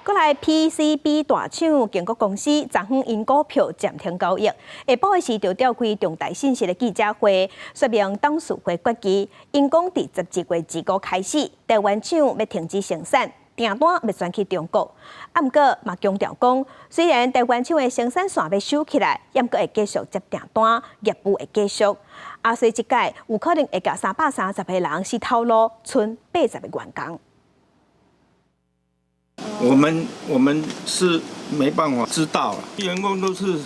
閣來 PCB 大廠經國公司，昨昏𪜶股票暫停交易。下晡的時就召開重大信息的記者會，說明董事會決議，𪜶講佇12月25開始，台灣廠欲停止生產，訂單欲轉去中國。啊，毋過嘛強調講，雖然台灣廠的生產線欲收起來，猶閣會繼續接訂單，業務會繼續。啊，所以這擺有可能會共330個人死頭路，賰80個員工。我們是沒辦法知道啊，員工都是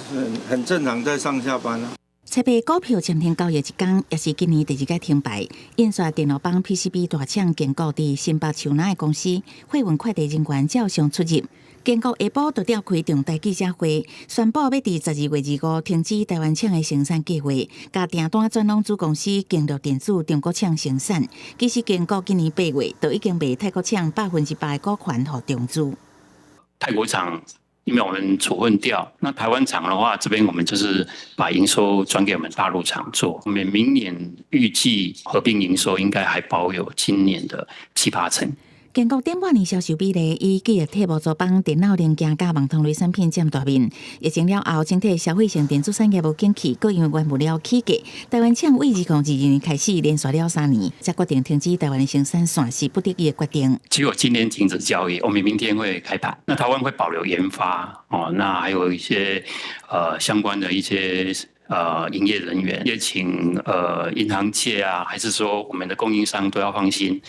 很正常在上下班啊。台北股票暫停交易一工，也是今年第二擺停牌。印刷電路板 PCB 大廠建國佇新北樹林的公司，貨運快遞人員照常出入。建國下晡就召開重大記者會，宣布欲佇12月25停止台灣廠的生產計劃，共訂單轉往子公司經略電子中國廠生產。其實建國今年8月就已經賣泰國廠8%的股權予中資。泰國廠因為我們處分掉，那台灣廠的話，這邊我們就是把營收轉給我們大陸廠做。我們明年預計合併營收應該還保有今年的七八成。建國頂半年銷售比例以記憶體模組板、電腦零件佮網通類產品佔大面。疫情了後，整體消費性電子產業無景氣，閣因為原物料起價，台灣廠對2022年開始連續了3年，才決定停止台灣的生產線，是不得已的決定。只有今天停止交易，我們明天會開盤。那台灣會保留研發哦，那還有一些相關的一些營業人員，也請銀行界啊，還是說我們的供應商都要放心。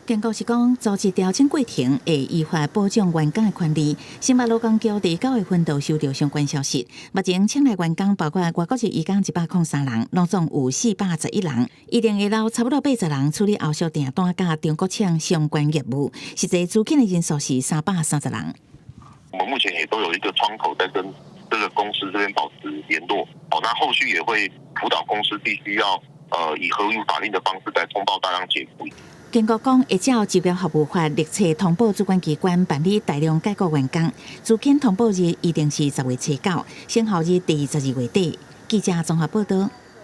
建國是講，組織調整過程會依法保障員工的權利。新北勞工局佇9月份就收到相關消息，目前廠內員工包括外國籍移工103人，攏總有411人，一定會留差不多80人處理後續訂單佮中國廠相關業務，實際資遣的人數是330人。我們目前也都有一個窗口在跟這個公司這邊保持聯絡，哦，那後續也會輔導公司必須要以合於法令的方式來通報大量解雇。建國講會照就業服務法，立冊通報主管機關辦理大量解雇員工，資遣通報日一定是10月初9，生效日佇12月底。記者綜合報道。